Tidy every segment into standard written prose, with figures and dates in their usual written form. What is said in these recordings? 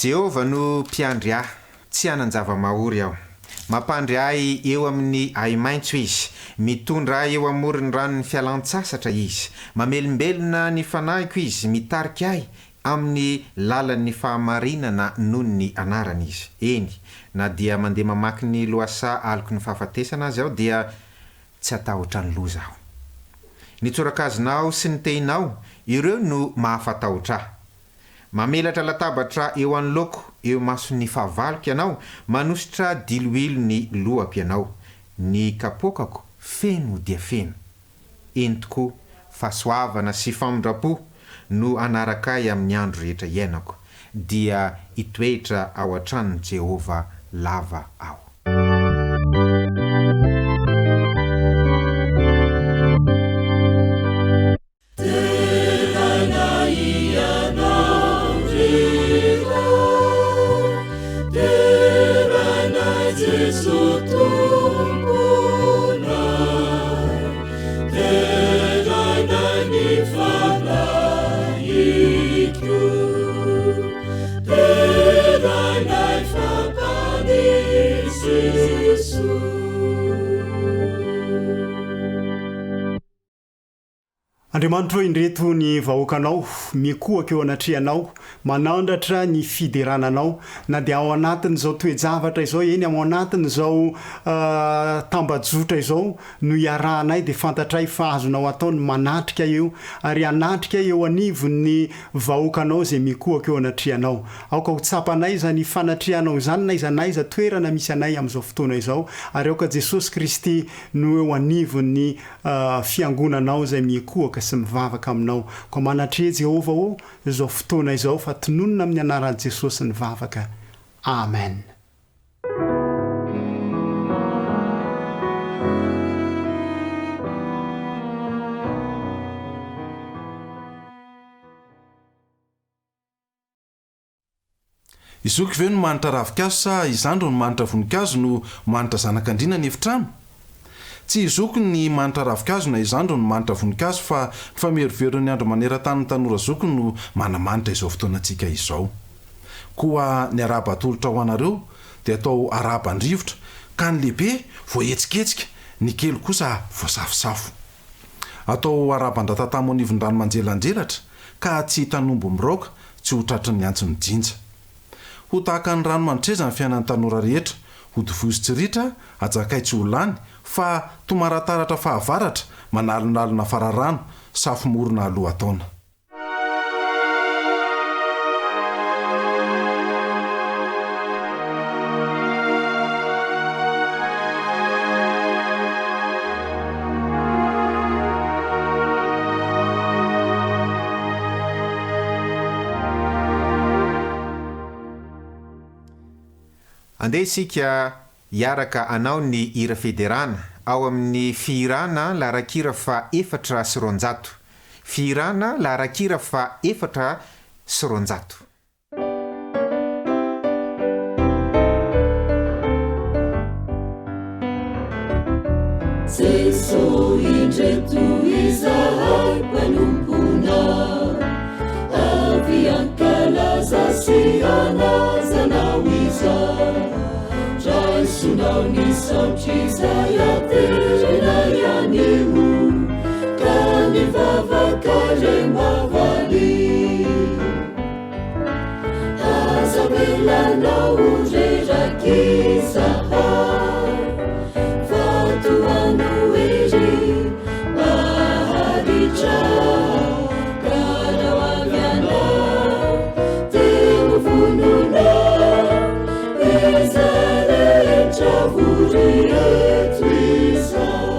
Jehovah no Mpiandry ahy, tsy hanan-java-mahory aho. Mampandry ahy eo amin'ny ahi-maitso Izy, mitondra ahy eo amoron'ny ranon'ny fialan-tsasatra Izy. Mamelombelona ny fanahiko Izy, mitarika ahy amin'ny lalan'ny fahamarinana noho ny anarany Izy. Eny, na dia mandeha mamaky ny lohasaha aloky ny fahafatesana aza aho, dia tsy hatahotra ny loza aho. Ny tsorakazonao sy ny tehinao, ireo no mahafatahotra ahy. Mamelatra latabatra eo anoloako eo imason'ny fahavaloko Ianao, manosotra diloilo ny lohako Ianao, ny kapoakako feno dia feno. Eny tokoa, fahasoavana sy famindram-po no hanaraka ahy amin'ny andro rehetra iainako, dia hitoetra ao an-tranon'i Jehovah lava aho. Deraina Ianao ry Ray, deraina Jeso Tomponay, deraina ny Fanahiko, deraina fa Mpamonjy Jeso. Andriamanitro ô indreto ny vahoakanao mikohaka eo anatrehanao manandratra ny fiderana anao na dia ao anatin'izao toe-javatra izao eny ao anatin'izao tambajotra izao no iarahanay dia fantatray fa azonao atao ny manatrika eo ary hanatrika eo anivon'ny vahoakanao izay mikohaka eo anatrehanao aoka ho tsapanay izany fanatrehanao izany n'aiza n'aiza toerana misy anay amin'izao fotoana izao ary aoka Jesosy Kristy no eo anivon'ny fiangonanao izay mikohaka sy mivavaka aminao. Koa manatreha Jehovah ô izao fotoana izao fa tononina amin'ny anaran'i Jesosy ny vavaka. Amen. I zoky ve no manitra ravinkazo sa i zandry no manitra voninkazo no manitra zanak'andriana ny efitrano? Tsy i zoky ny manitra ravinkazo na i zandry no manitra voninkazo fa ny fameroveron'ny andro maneran-tanin'ny tanora zoky no manamanitra izao fotoanantsika izao. Koa ny arahaba atolotra ho anareo dia atao arahaba an-drivotra ka ny lehibe voahetsiketsika, ny kely kosa voasafosafo. Atao arahaba an-dratatamo anivon-drano manjelanjelatra ka tsy hitan'omby miraoka tsy ho tratry ny antso mijinja. Ho tahaka ny rano mandrtreza ny fiainan'ny tanora rehetra, ho divoizo tsy ritra, hajakay tsy ho lany, fa tomarataratra fahavaratra, manalonalona fararano, safo morona lohataona. Andeha isika hiaraka hanao ny hira fiderana ao amin'ny fihirana laharan-kira faha 204. Fihirana laharan-kira faha 204. Jeso indreto izahay mpanomponao, avy hankalaza sy hanaja Anao izao. Raisonao ny saotra izay aterinay anio, ka ny vavaka re mavaly. Aza avelanao ho reraka izahay, fa tohano hery maharitra. Ka raha ho avy Ianao, dia ho vonona izay rehetra vory eto izao.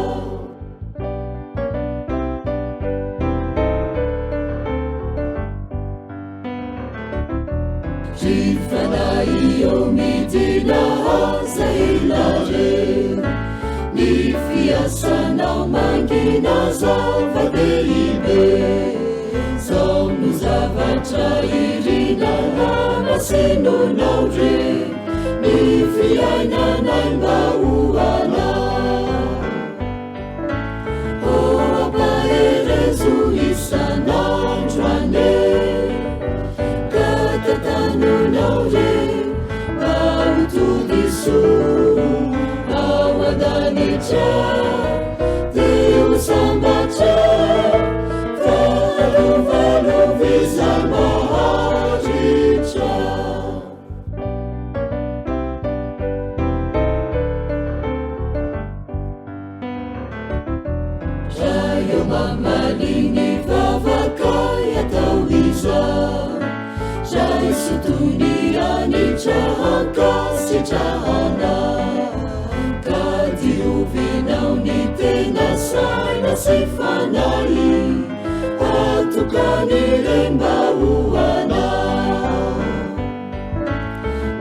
Ry fanahy ô midina aza ela re Ny fiasanao mangina zava-dehibe Zao no zavatra irina hamasinonao re Ny fiainanay mba ho anao Ô ampaherezo isan'andro anie Ka tantanonao re. an-danitra dia ho sambatra fa lovanao izay maharitra. Raha eo mamaly ny vavakay atao izao, raiso toy ny hanitra hankasitrahana, ka diovinao ny tena saina sy fanahy, atokany ireny mba ho anao.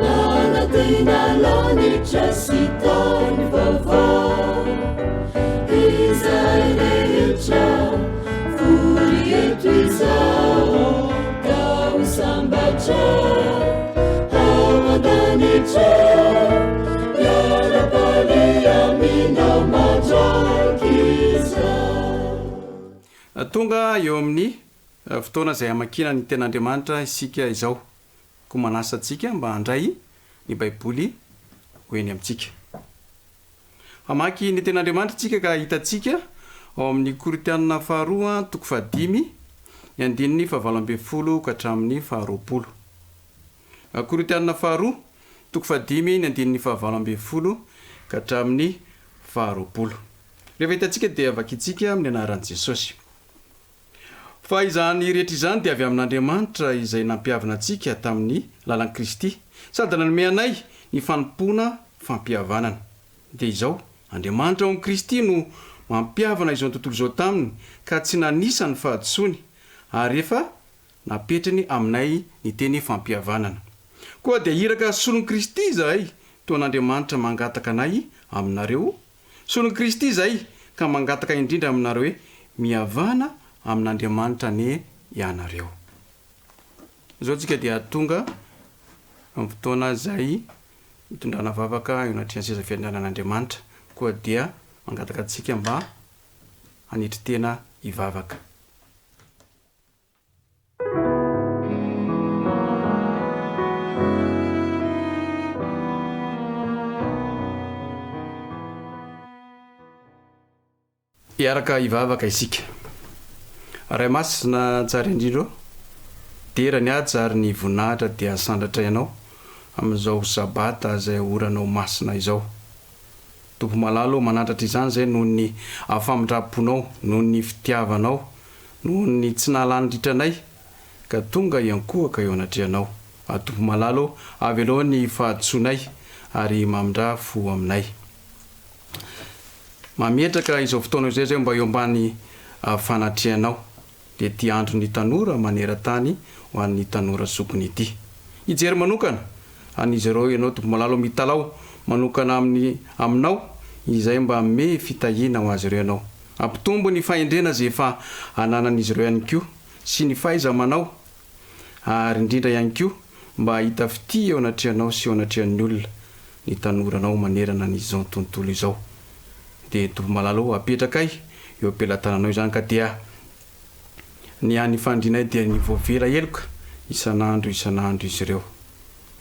Manantena lanitra sy tany vaovao, izay rehetra vory eto izao, ka ho sambatra ao an-danitra, miara-paly aminao mandrakizay. Tonga eo amin'ny fotoana izay hamakiana ny Tenin'Andriamanitra isika izao. Koa manasa antsika mba handray ny Baiboly ho eny amintsika. Hamaky ny Tenin'Andriamanitra isika ka hitantsika ao amin'ny Korintiana faharoa toko fahadimy, ny andininy fahavalo ambinifolo ka hatramin'ny faharoapolo. Korintiana faharoa toko fahadimy, ny andininy fahavalo ambinifolo ka hatramin'ny faharoapolo. Rehefa hitantsika dia vakintsika amin'ny anaran'i Jesosy. Fa izany rehetra izany dia avy amin'Andriamanitra izay nampihavana antsika tamin'ny lalan'i Kristy, sady nanome anay ny fanompoana fampihavanana. Dia izao, Andriamanitra ao amin'i Kristy no mampihavana izao tontolo izao taminy, ka tsy nanisa ny fahadisoany, ary efa napetrany aminay ny teny fampihavanana. Koa dia iraka solon'i Kristy izahay, toa an'Andriamanitra mangataka anay aminareo, Solon'i Kristy izay ka mangataka indrindra aminareo hoe mihavana amin'Andriamanitra anie ianareo. Izao tsika dia tonga amin'ny fotoana izay hitondrana vavaka eo anatrehan'ny seza fiandrianan'Andriamanitra, koa dia mangataka antsika mba hanetry tena hivavaka. Hiaraka hivavaka isika. Ray Masina tsara indrindra ô, dera ny haja ary ny voninahitra dia asandratra Ianao amin'izao Sabata izay oranao masina izao. Tompo malala ô, manandratra izany izay noho ny famindram-ponao, noho ny fitiavanao, noho ny tsy nahalany ritra anay, ka tonga hiankohoka eo anatrehanao. A Tompo malala ô, avelao ny fahadisoanay, ary mamindrà fo aminay. Mametraka izao fotoana izao izay mba eo ambany fanatrehanao. Dia ity andron'ny tanora maneran-tany ho an'ny tanora zokiny ity. Hijery manokana an'izy ireo ianao Tompo malala ô, mitalaho manokana amin'ny aminao izay mba hanome fitahiana ho azy ireo ianao. Hampitombo ny fahendrena izay efa ananan'izy ireo ihany koa sy ny fahaiza-manao ary indrindra ihany koa mba hahita fitia eo anatrehanao sy eo anatrehan'ny olona ny tanoranao manerana an'izao tontolo izao. Dia Tompo malala ô, apetrakay eo am-pelatananao izany ka dia ny hany fanirianay dia ny voavela heloka isan'andro isan'andro izy ireo.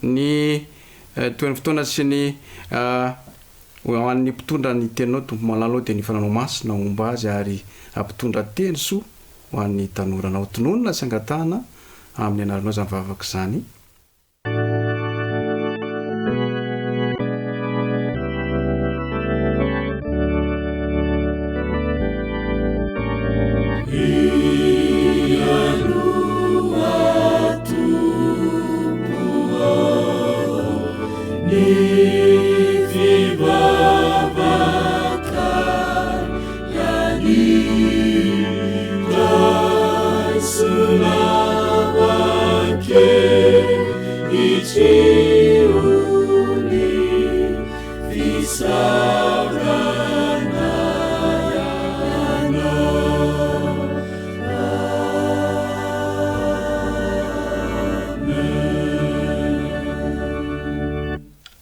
Ny tohin'ny fotoana sy ny ho an'ny mpitondra ny teninao Tompo malala ô dia ny fananao masina homba azy ary hampitondra teny soa ho an'ny tanoranao. Tononina sy angatahana amin'ny anaranao izany vavaka izany.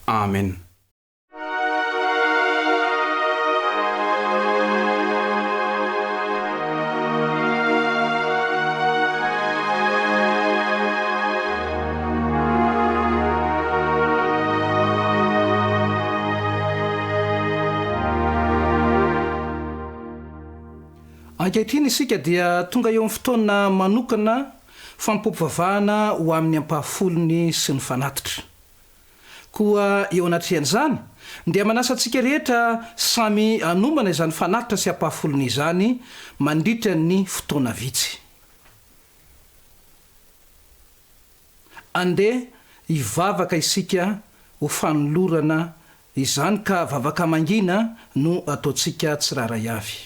Amen. Ankehitriny isika dia tonga eo amin'ny fotoana manokana fanompoam-pivavahana ho amin'ny ampahafolony sy ny fanatitra. Koa eo anatrehan'izany dia manasa antsika rehetra samy hanomana izany fanatitra sy ampahafolony izany mandritra ny fotoana vitsy. Andeha hivavaka isika ho fanolorana izany ka vavaka mangina no ataontsika tsirairay avy.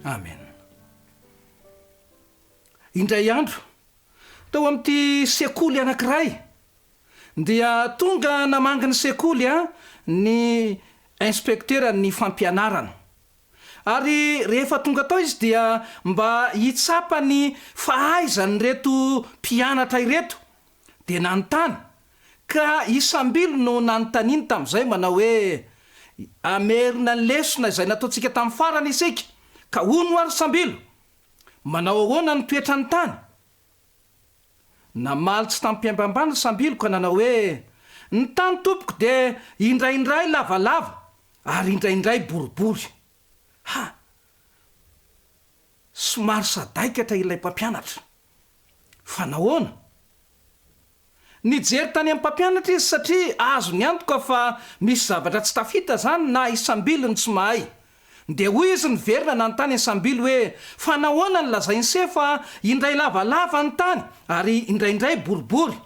Amen. Indray andro, tao amin'ity sekoly anankiray, dia tonga namangy ny sekoly ny inspekteran'ny fampianarana. Ary rehefa tonga tao izy dia mba hitsapa ny fahaizan'ireto mpianatra ireto dia nanontany, ka i Sambilo no nanontaniany tamin'izay manao hoe, Hamerina ny lesona izay nataontsika tamin'ny farany isika, ka hono hoa ry Sambilo, manao ahoana ny toetran'ny tany? Namaly tsy tamim-piambambana i Sambilo ka nanao hoe, Ny tany tompoko dia indraindray lavalava ary indraindray boribory. Ha! Somary sadaikatra ilay mpampianatra. Fa nahoana? Nijery tany amin'ny mpampianatra izy satria azony antoka fa misy zavatra tsy tafita izany na i Sambilo no tsy mahay. Dia hoy izy niverina nanontany an'i Sambilo hoe, Fa nahoana no lazain'i se fa indray lavalava ny tany ary indraindray boribory?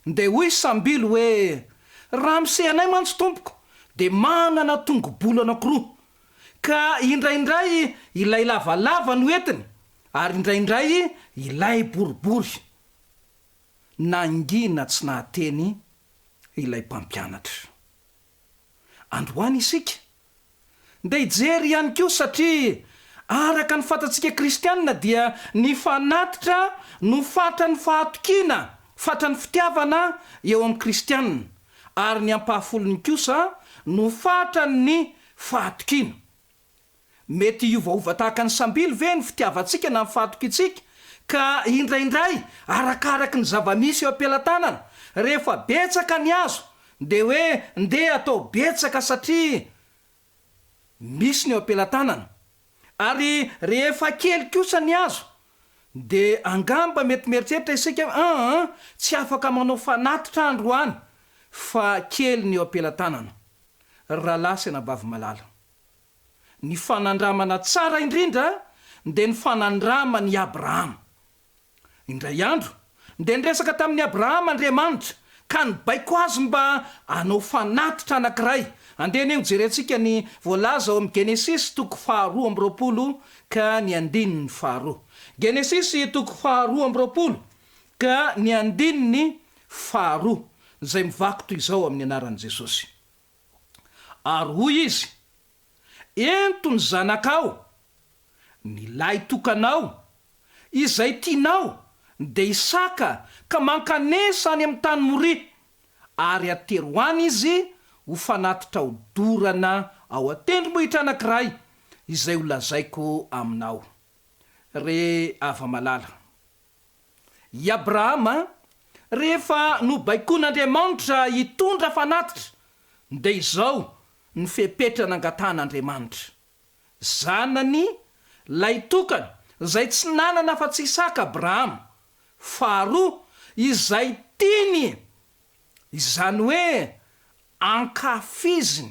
Dia hoy Sambilo hoe, Ramose anay mantsy tompoko dia manana tongo-bolo anankiroa, ka indraindray ilay lavalava no entiny ary indraindray ilay boribory. Nangina tsy nahateny ilay mpampianatra. Androany isika dia hijery ihany koa satria araka ny fantatsika kristianina dia ny fanatitra no fatran'ny fahatokiana, fatran'ny fitiavana eo amin'ny kristianina ary ny ampahafolony kosa no fatran'ny fahatokiana. Mety hiovaova tahaka ny sambilo ve ny fitiavantsika na ny fahatokiantsika ka indraindray arakaraky ny zava-misy eo am-pelatanana, rehefa betsaka ny azo dia hoe ndeha atao betsaka satria misy ny eo am-pelatanana ary rehefa kely kosa ny azo dia angamba mety mieritreritra isika hoe aa tsy afaka manao fanatitra androany fa kely ny eo am-pelatanana. Ry rahalahy sy anabavy malala. Ny fanandramana tsara indrindra dia ny fanandraman' i Abrahama. Indray andro, dia niresaka tamin' i Abrahama Andriamanitra, ka nibaiko azy mba hanao fanatitra anankiray. Andeha anie hojerentsika ny voalaza ao amin'ny Genesisy toko faharoa amby roapolo ka ny andininy faharoa. Genesisy toko faharoa amby roapolo ka ny andininy faharoa, izay mivaky toy izao amin'ny anaran'i Jesosy. Ary hoy izy, Ento ny zanakao, ny lahy tokanao, izay tianao, dia Isaka, ka mankanesa any amin'ny tany Moria, ary atero any izy ho fanatitra hodorana ao an-tendrombohitra anankiray, izay holazaiko aminao. Ry hava-malala. I Abrahama, rehefa nobaikoin'Andriamanitra hitondra fanatitra, dia izao ny fepetra nangatahan'Andriamanitra, Zanany lahitokana, izay tsy nanana afa-tsy Isaka Abrahama, faharoa, izay tiany, izany hoe ankafiziny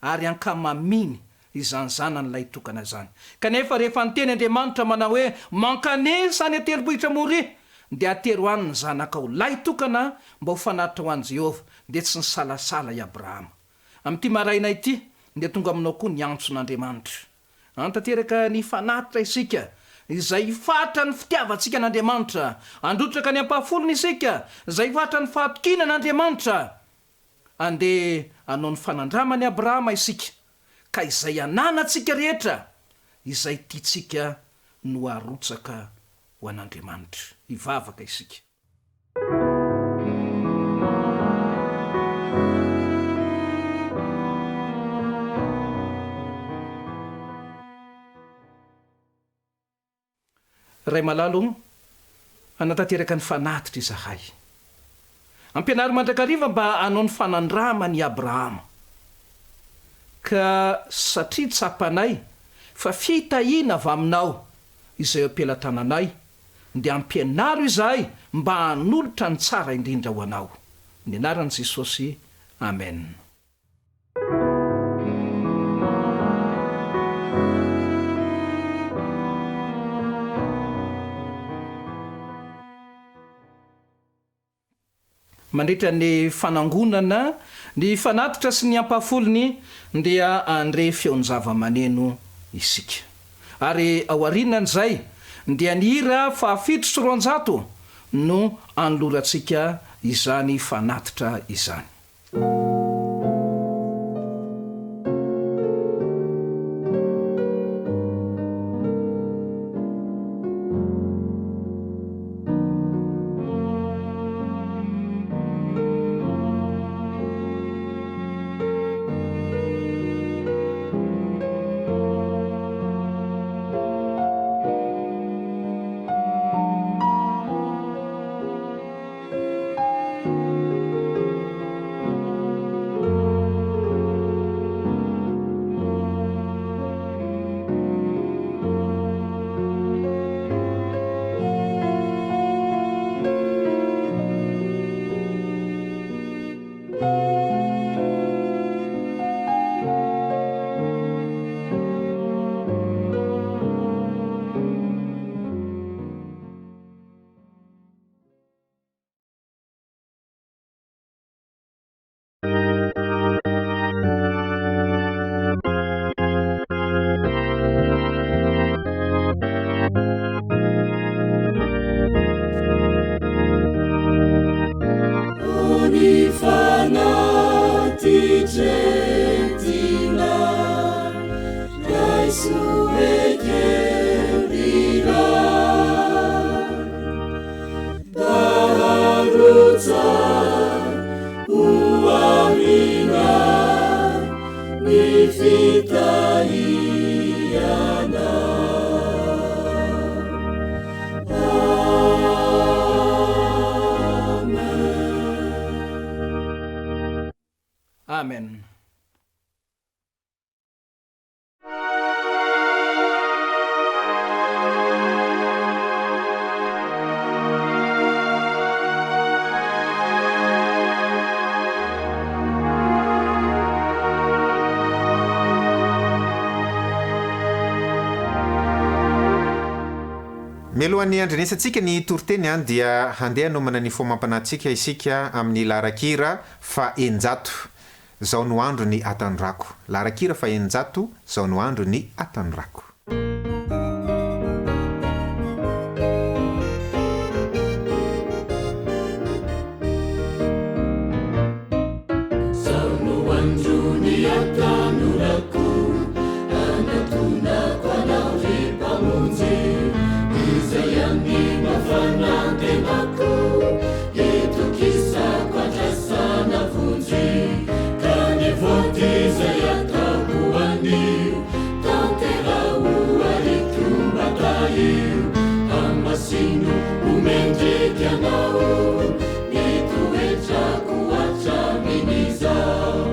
ary ankamaminy izany zanany lahitokana izany. Kanefa rehefa niteny Andriamanitra manao hoe, Mankanesa any an-tendrombohitra Moria, dia atero any ny zanakao lahitokana mba ho fanatitra ho an'i Jehovah, dia tsy nisalasala i Abrahama. Amin'ity maraina ity, dia tonga aminao koa ny antson'Andriamanitra. Hanatanteraka ny fanatitra isika, izay hifatra ny fitiavantsika an'Andriamanitra. Handrotsaka ny ampahafolony isika, izay hifatra ny fahatokiana an'Andriamanitra. Andeha hanao ny fanandraman'i Abrahama isika, ka izay ananantsika rehetra, izay tiantsika no arotsaka. ho an'Andriamanitra. Hivavaka isika. Ray malala o, hanatanteraka ny fanatitra izahay. Ampianaro mandrakariva mba hanao ny fanandraman' i Abrahama. Ka satria tsapanay fa fitahiana avy aminao izay eo am-pelatananay, dia ampianaro izahay mba hanolotra ny tsara indrindra ho anao. Amin'ny anaran'i Jesosy, Amen. Mandritra ny fanangonana ny fanatitra sy ny ampahafolony dia handre feon-javamaneno isika. Ary aorianan'izay dia ny hira faha-207 no anolorantsika izany fanatitra izany. O ny fanatitra entina, raiso ekeo ry Ray. Amen. Mialohan'ny handrenesantsika ny toriteny dia handeha hanomana ny fomam-panahintsika isika amin'ny laharan-kira faha-600. Zao no andro ny atanorako. Laharan-kira faha 600, Zao no andro ny atanorako. Zao no andro ny atanorako, anatonako anao ry Mpamonjy, izay ihany no fanantenako. Itokisako andrasana vonjy ka ny voady izay ataoko anio tanteraho ary koa mba tahio hamasino ho mendrika anao ny toetrako hatramin'izao.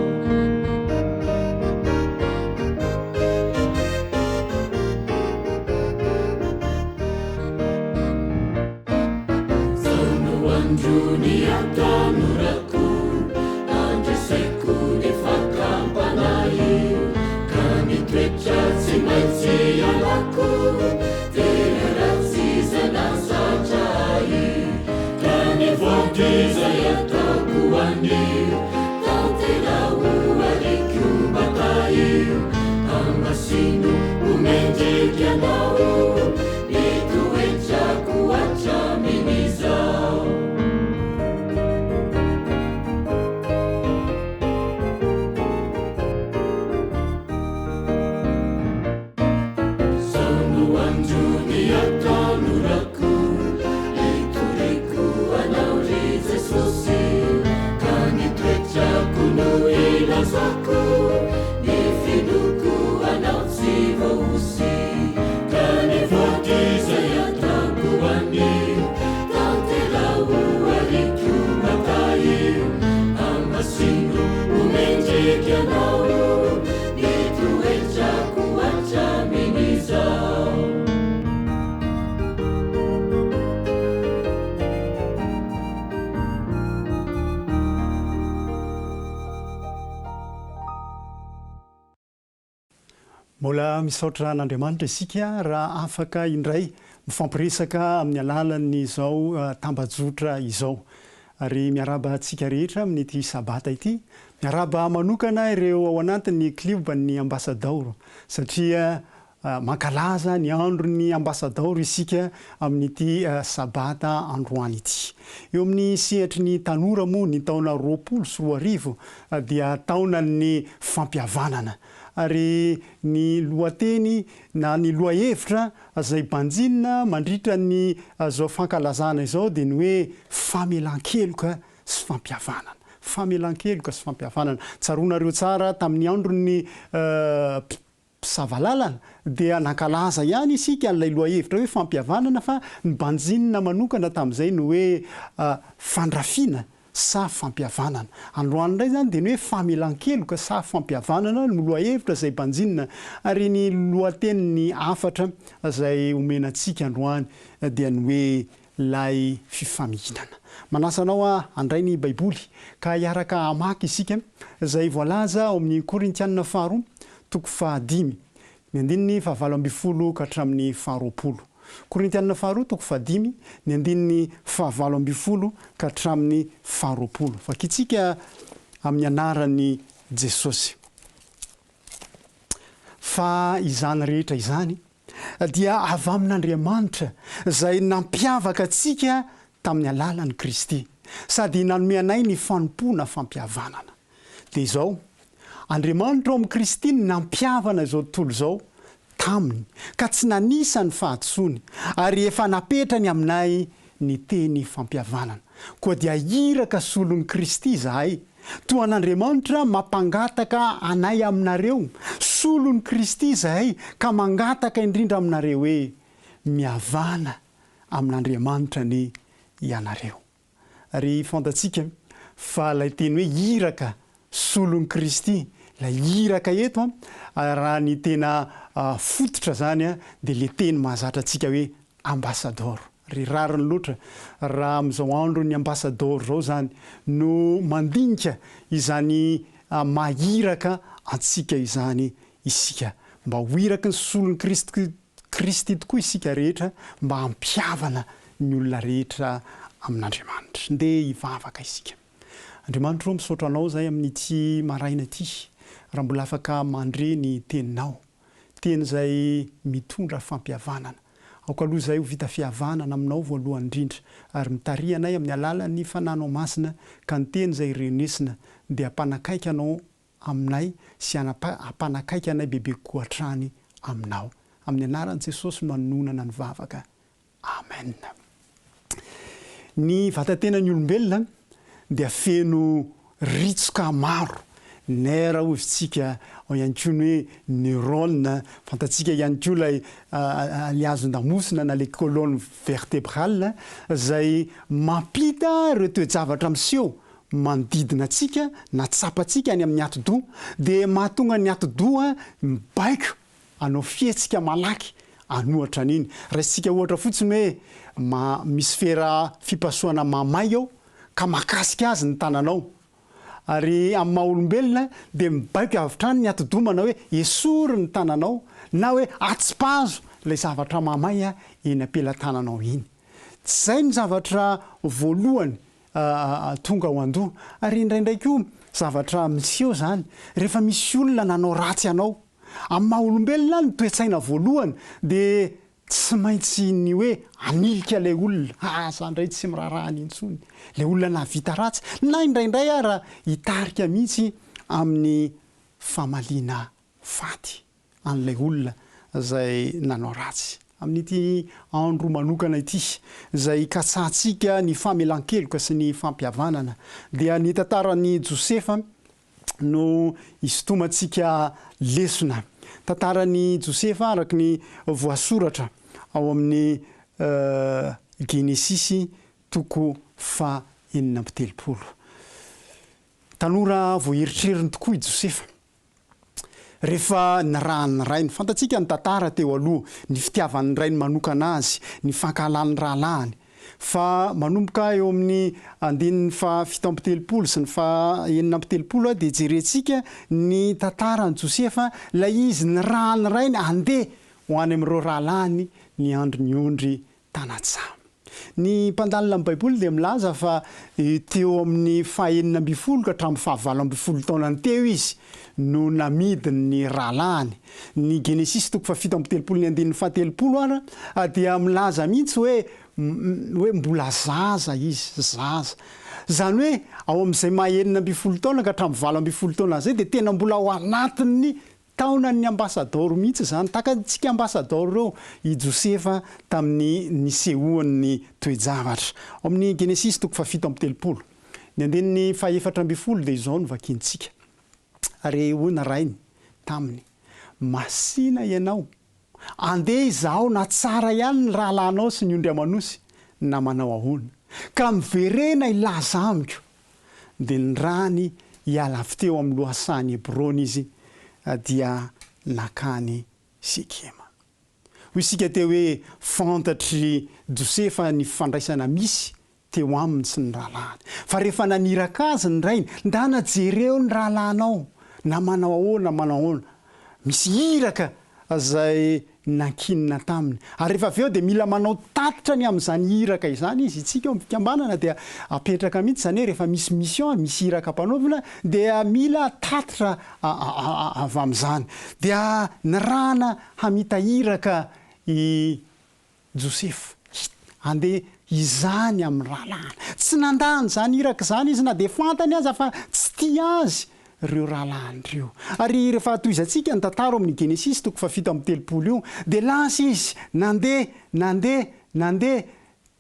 Zao no andro ny hatanorako, andreseko ny fakam-panahy, ka ny toetra tsy maintsy ialako, tena ratsy izay nahazatra ahy, ka ny voady izay ataoko anio, tanteraho ary koa mba tahio, hamasino ho mendrika anao. Ny toetrako hatramin'izao. Zao no andro ny hatanorako. asako Ny finoako anao tsy voahosy Ka ny voady izay ataoko anio Tanteraho ariko mba tahio Hamasino ho mendrika anao Ny toetrako hatramin'izao. Mbola misaotra an'Andriamanitra isika raha afaka indray mifampiresaka amin'ny alalan'izao tambajotra izao. Ary miarahaba antsika rehetra amin'ity sabata ity. Miarahaba manokana ireo ao anatin'ny klioban'ny Ambasadaoro satria Mankalaza ny andron'ny ambasadaoro isika amin'ity sabata androany ity. Eo amin'ny sehatry ny tanora moa ny taona 2020 dia taonan'ny fampihavanana. Ary ny lohateny na ny lohahevitra izay banjinina mandritra ny izao fankalazana izao dia ny hoe famelan-keloka sy fampihavanana. Famelan-keloka sy fampihavanana. Tsaroanareo tsara tamin'ny andron'ny Mpisava lalana, dia nankalaza ihany isika an'ilay lohahevitra hoe fampihavanana fa ny banjinina manokana tamin'izay ny hoe fandrafiana sa fampihavanana. Androany indray izany dia ny hoe famelan-keloka sa fampihavanana no lohahevitra izay banjinina ary ny lohatenin'ny hafatra izay omena antsika androany dia ny hoe Ilay fifamihinana. Manasa anao aho handray ny Baiboly ka hiaraka hamaky isika izay voalaza ao amin'ny Korintianina faharoa, toko fahadimy, ny andininy fahavalo ambin'ny folo ka hatramin'ny faharoapolo. Korintianina faharoa, toko fahadimy, ny andininy fahavalo ambin'ny folo ka hatramin'ny faharoapolo. Vakintsika amin'ny anaran'i Jesosy. Fa izany rehetra izany dia avy amin'Andriamanitra izay nampiavaka antsika tamin'ny alalan'i Kristy, sady nanome anay ny fanompoana fampihavanana. Dia izao, Andriamanitra ao amin'i Kristy no nampihavana izao tontolo izao taminy, ka tsy nanisa ny fahadisoany, ary efa napetrany aminay ny teny fampihavanana. Koa dia iraka solon'i Kristy izahay, Toa an'Andriamanitra mampangataka anay aminareo, solon'i Kristy izahay ka mangataka indrindra aminareo hoe, mihavàna amin'Andriamanitra anie ianareo. Ary fantatsika fa ilay teny hoe iraka solon'i Kristy, ilay iraka eto, raha ny tena fototra izany dia ilay teny mahazatra antsika hoe Ambasadaoro. Ry rariny loatra raha amin'izao andron'ny ambasadaoro izao izany no mandinika izany maha iraka antsika izany isika. Mba ho iraky ny solon'i Kristy Kristy tokoa isika rehetra mba hampihavana ny olona rehetra amin'Andriamanitra. Ndeha hivavaka isika. Andriamanitra ô misaotra Anao izahay amin'ity maraina ity raha mbola afaka mandre ny teninao. Teny izay mitondra fampihavanana. Aoka aloha izahay ho vita fihavanana aminao voalohany indrindra, ary mitariha anay amin'ny alalan'ny Fananao Masina, ka ny teny izay renesina dia hampanakaiky anao aminay sy hampanakaiky anay bebe kokoa hatrany aminao. Amin'ny anaran'i Jesosy no anononana ny vavaka. Amen. Ny vatatenan'ny olombelona dia feno ritsoka maro, nerf hoy isika, ao ihany koa ny hoe neurone, fantatsika ihany koa ilay ilay hazon-damosina na ilay colonne vertébrale izay mampita ireo toe-javatra miseho manodidina antsika na tsapantsika any amin'ny atidoha dia mahatonga ny atidoha mibaiko Hanao fihetsika malaky an'ohatra an'iny. Raisintsika ohatra fotsiny hoe ma misy fera fipasohana mamay ao ka makasika azy ny tananao. Ary amin'ny maha olombelona dia mibaiko avy hatrany ny atidoha manao hoe esory ny tananao na hoe atsipazo ilay zavatra mamay eny am-pelatananao iny. Tsy izay ny zavatra voalohany tonga ao an-doha. Ary indraindray koa zavatra miseho izany rehefa misy olona nanao ratsy anao. Amin'ny maha olombelona ny toe-tsaina voalohany dia tsy maintsy ny hoe hanilika ilay olona, ah za indray tsy miraharaha any intsony, ilay olona nahavita ratsy, na indraindray ara hitarika mihitsy amin'ny famaliana faty an'ilay olona izay nanao ratsy. Amin'ity andro manokana ity izay hikatsahantsika ny famelan-keloka sy ny fampihavanana dia ny tantaran'i Josefa. no hisintomantsika lesona. Tantaran'i Josefa araka ny voasoratra ao amin'ny Genesisy toko faha 36. Tanora vao erotrerony tokoa i Josefa. Rehefa nirahan'ny rainy, fantatsika ny tantara teo aloha, ny fitiavan'ny rainy manokana azy, ny fankahalan'ny rahalahiny. Fa manomboka eo amin'ny andininy faha 37 sy ny faha 36 dia jerentsika ny tantaran'i Josefa, ilay izy nirahan'ny rainy handeha ho any amin'ireo rahalahiny niandry ny ondry Tanatsa. Ny mpandalina ny Baiboly dia milaza fa teo amin'ny fahenina ambin'ny folo ka hatramin'ny fahavalo ambin'ny folo taonany teo izy no namidiny ny rahalahiny. Ny Genesisy toko fahafito amby telopolo ny andininy fahatelopolo ara dia milaza mihitsy hoe hoe mbola zaza izy, zaza. Izany hoe ao amin'izay maha 16 taona ka hatramin'ny 18 taona izay dia tena mbola ao anatin'ny Taonan'ny ambasadaoro mihitsy izany. Tahaka antsika ambasadaoro ireo i Josefa tamin'ny nisehoan'ny toe-javatra. Ao amin'ny Genesisy toko fahafito amby telopolo, ny andininy fahefatra ambin'ny folo dia izao no vakintsika, Ary hoy ny rainy taminy, Masìna ianao, andeha izaho na tsara ihany ny rahalahinao sy ny ondry aman'osy, na manao ahoana, ka miverena hilaza amiko. Dia nirahany hiala avy teo amin'ny lohasahan'i Hebrona izy, dia nankany Sekema. Hoy isika teo hoe fantatr'i Josefa ny fifandraisana misy teo aminy sy ny rahalahiny. Fa rehefa naniraka azy ny rainy, Ndana jereo ny rahalahinao, na manao ahoana na manao ahoana. Misy iraka izay nankinina taminy. Ary rehefa avy eo dia mila manao tatitra ny amin'izany iraka izany izy. Isika ao amin'ny fikambanana dia apetraka mihitsy izany hoe rehefa misy mission, misy iraka ampanaovina dia mila tatitra avy amin'izany. Dia nirahana hamita iraka i Josefa, handeha izany amin'ny rahalahiny. Tsy nandà an'izany iraka izany izy na dia fantany aza fa tsy tia azy ireo rahalahiny ireo. Ary rehefa tohizantsika ny tantara ao amin'ny Genesisy toko fahafito amby telopolo io, dia lasa izy nandeha, nandeha, nandeha,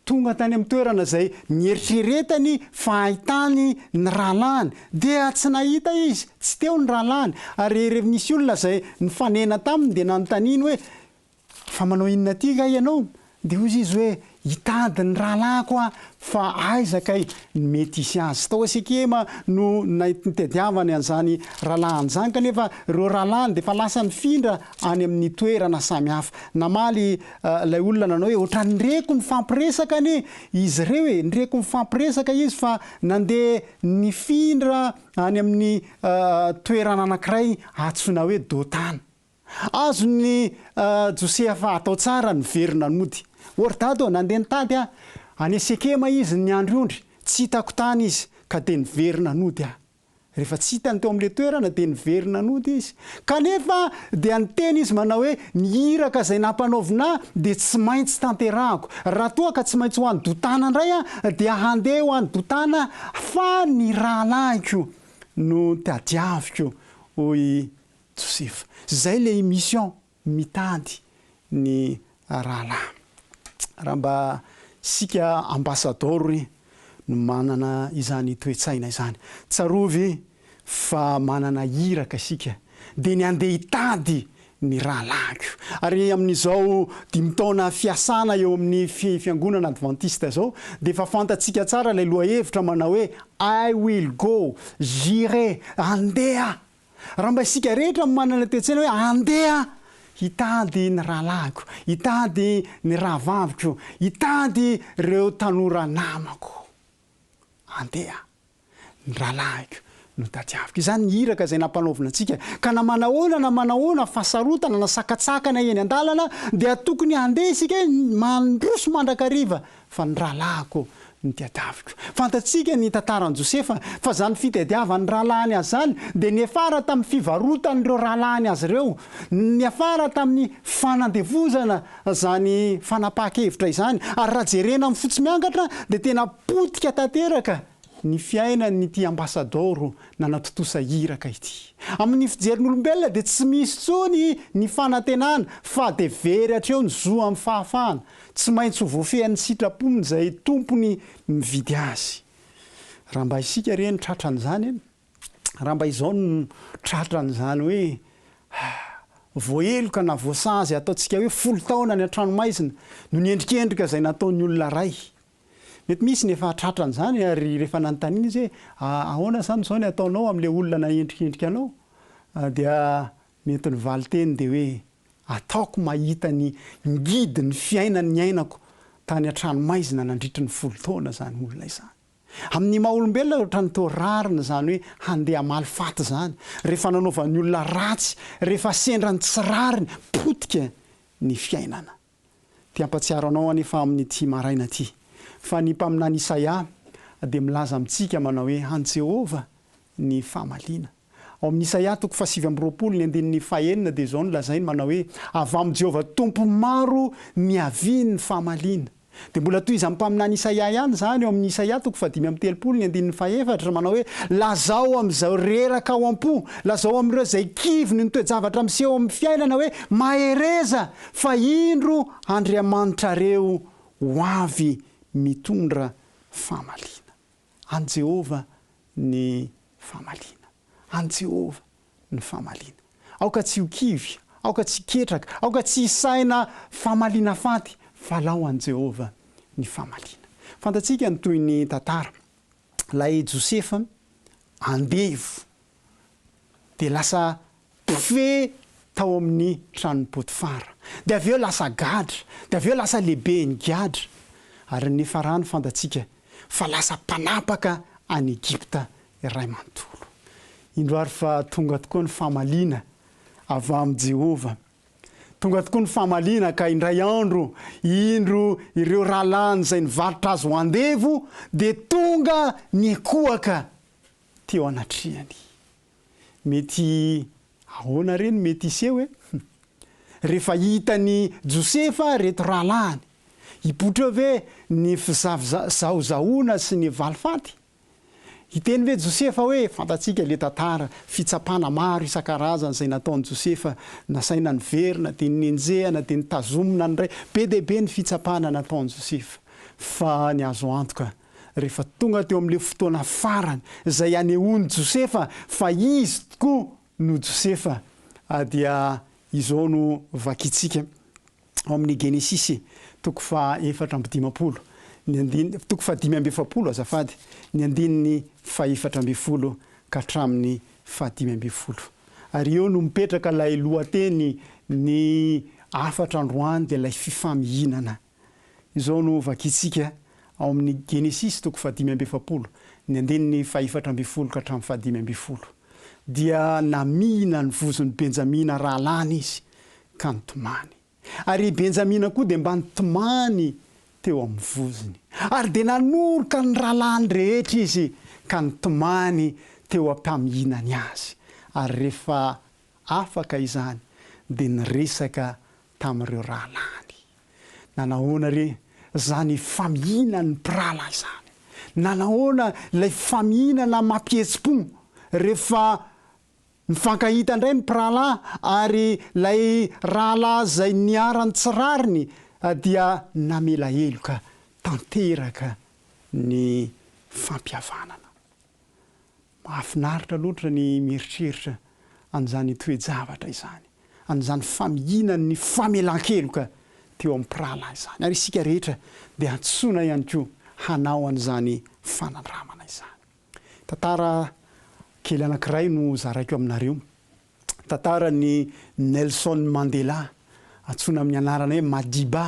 tonga tany amin'ny toerana izay nieritreretany fa hahitany ny rahalahiny. Dia tsy nahita izy, tsy teo ny rahalahiny. Ary rehefa nisy olona izay nifanena taminy dia nanontaniany hoe, Fa manao inona aty kay ianao? Dia hozy izy hoe, Hitady ny rahalahiko aho, fa aiza kay ny mety hisy azy? Tao Sekema no nitadiavany an'izany rahalahiny izany, kanefa ireo rahalahiny dia efa lasa nifindra any amin'ny toerana samy hafa. Namaly ilay olona nanao hoe, Ohatran'ny reko nifampiresaka anie izy ireo e! Nireko nifampiresaka izy fa nandeha nifindra any amin'ny toerana anankiray antsoina hoe Dotana. Azon'i Josefa atao tsara ny miverina nody. Ô ry dada ô, nandeha nitady aho. Any Sekema izy niandry ondry. Tsy hitako tany izy, ka dia niverina nody aho. Rehefa tsy hitany teo amin'ilay toerana, dia niverina nody izy. Kanefa dia niteny izy manao hoe, Ny iraka izay nampanaovina ahy dia tsy maintsy tanterahako. Raha toa ka tsy maintsy ho any Dotana indray aho, dia handeha ho any Dotana aho, fa ny rahalahiko no tadiaviko, hoy Josefa. Zay le mission mitady ny rahalahy. Raha mba isika ambasadaoro re no manana izany toe-tsaina izany. Tsarovy fa manana iraka isika dia ny handeha hitady ny rahalahiko. Ary amin'izao dimy taona fiasana eo amin'ny fiangonana advantista izao dia efa fantatsika tsara ilay lohahevitra manao hoe I will go, j'irai, handeha. Raha mba isika rehetra no manana toe-tsaina hoe andeha hitady ny rahalahiko, hitady ny rahavaviko, hitady ireo tanora namako. Andeha, ny rahalahiko no tadiaviko. Izany ny iraka izay nampanaovina antsika. Ka na manahoana na manahoana fahasarotana na sakantsakana eny an-dalana dia tokony handeha isika hoe mandroso mandrakariva fa ny rahalahiko no tadiaviko. Fantatsika ny tantaran'i Josefa, fa izany fitadiavan'ny rahalahiny azy izany dia niafara tamin'ny fivarotan'ireo rahalahiny azy ireo, niafara tamin'ny fanandevozana izany fanapahan-kevitra izany, ary raha jerena amin'ny fotsy miangatra dia tena potika tanteraka ny fiainan'ity ambasadaoro nanatontosa iraka ity. Amin'ny fijerin'olombelona dia tsy misy intsony ny fanantenana fa dia very hatreo ny zo amin'ny fahafahana. Tsy maintsy ho voafehin'ny sitrapony izay tompony mividy azy. Raha mba isika re no tratran'izany e! Raha mba izao no tratran'izany hoe voaheloka na voasazy ataontsika hoe folo taona any an-tranomaizina noho ny endrikendrika izay nataon'ny olona iray. Mety misy ny efa tratran'izany ary rehefa nanontaniana izy hoe ahoana izany izao ny ataonao amin'ilay olona nahendrikendrika anao dia mety ny valinteny dia hoe ataoko mahita ny ngidin'ny fiainany niainako tany an-tranomaizina nandritry ny folo taona izany olona izany. Amin'ny maha olombelona ohatran'ny toa rariny izany hoe handeha hamaly faty izany, rehefa nanaovan'ny olona ratsy, rehefa sendra ny tsy rariny, potika ny fiainana. Te hampatsiaro anao anefa amin'ity maraina ity, fa ny mpaminany Isaia dia milaza amintsika manao hoe an'i Jehovah ny famaliana. Ao amin'ny Isaia toko fahasivy 29 ny andininy fahenina dia izao no lazainy manao hoe, Avy amin'i Jehovah Tompo maro niavian'ny famaliana. Dia mbola tohizan'ny mpaminany Isaia ihany izany ao amin'ny Isaia toko fahadimy amby 30 ny andininy fahefatra manao hoe, Lazao amin'izao reraka ao am-po, lazao amin'ireo izay kivy noho ny toe-javatra miseho amin'ny fiainana hoe, Mahereza, fa indro Andriamanitrareo ho avy mitondra famaliana. An'i Jehovah ny famaliana. An'i Jehovah ny famaliana. Aoka tsy ho kivy, aoka tsy hiketraka, aoka tsy hisaina famaliana faty, fa alao an'i Jehovah ny famaliana. Fantatsika ny tohin'ny tantara. Ilay Josefa andevo dia lasa mpifehy tao amin'ny tranon'i Potifara. Dia avy eo lasa gadra, dia avy eo lasa lehiben'ny gadra. Ary ny niafarany fantatsika fa lasa mpanapaka an'i Egypta iray manontolo. Indro àry fa tonga tokoa ny famaliana avy amin'i Jehovah. Tonga tokoa ny famaliana ka indray andro, indro ireo rahalahiny izay nivarotra azy ho andevo dia tonga nikohaka teo anatrehany. Mety ahoana re no mety hiseho e? Rehefa hitan'i Josefa ireto rahalahiny, hipoitra eo ve ny fizahozahoana sy ny valifaty? Hiteny ve Josefa hoe, Fantatsika ilay tantara, fitsapana maro isan-karazany izay nataon'i Josefa, nasaina niverina, dia nenjehana, dia notazomina ny ray. Be dia be ny fitsapana nataon'i Josefa. Fa ny azo antoka, rehefa tonga teo amin'ilay fotoana farany izay hanehoan'i Josefa fa izy tokoa no Josefa, dia izao no vakintsika ao amin'ny Genesisy toko faha 54, ny andininy, toko faha 45 azafady, ny andininy faha 14 ka hatramin'ny faha 15. Ary eo no mipetraka ilay lohateny ny hafatra androany dia ilay fifamihinana. Izao no vakintsika ao amin'ny Genesisy toko faha 45, ny andininy faha 14 ka hatramin'ny faha 15. Dia namihina ny vozon'i Benjamina rahalahiny izy ka nitomany. Ary i Benjamina koa dia mba nitomany teo amin'ny vozony. Ary dia nanoroka ny rahalahiny rehetra izy ka nitomany teo am-pamihinany azy. Ary rehefa afaka izany, dia niresaka tamin'ireo rahalahiny. Nanahoana re izany famihinan'ny mpirahalahy izany? Nanahoana ilay famihinana mampihetsi-po rehefa Mifankahita indray ny mpirahalahy ary ilay rahalahy izay niharan'ny tsy rariny dia namela heloka tanteraka ny fampihavanana. Mahafinaritra loatra ny mieritreritra an'izany toe-javatra izany, an'izany famihinan'ny famelan-keloka teo amin'ny mpirahalahy izany. Ary isika rehetra dia antsoina ihany koa hanao an'izany fanandramana izany. Tantara kely anankiray no zaraiko aminareo. Tantaran'i Nelson Mandela, antsoina amin'ny anarana hoe Madiba,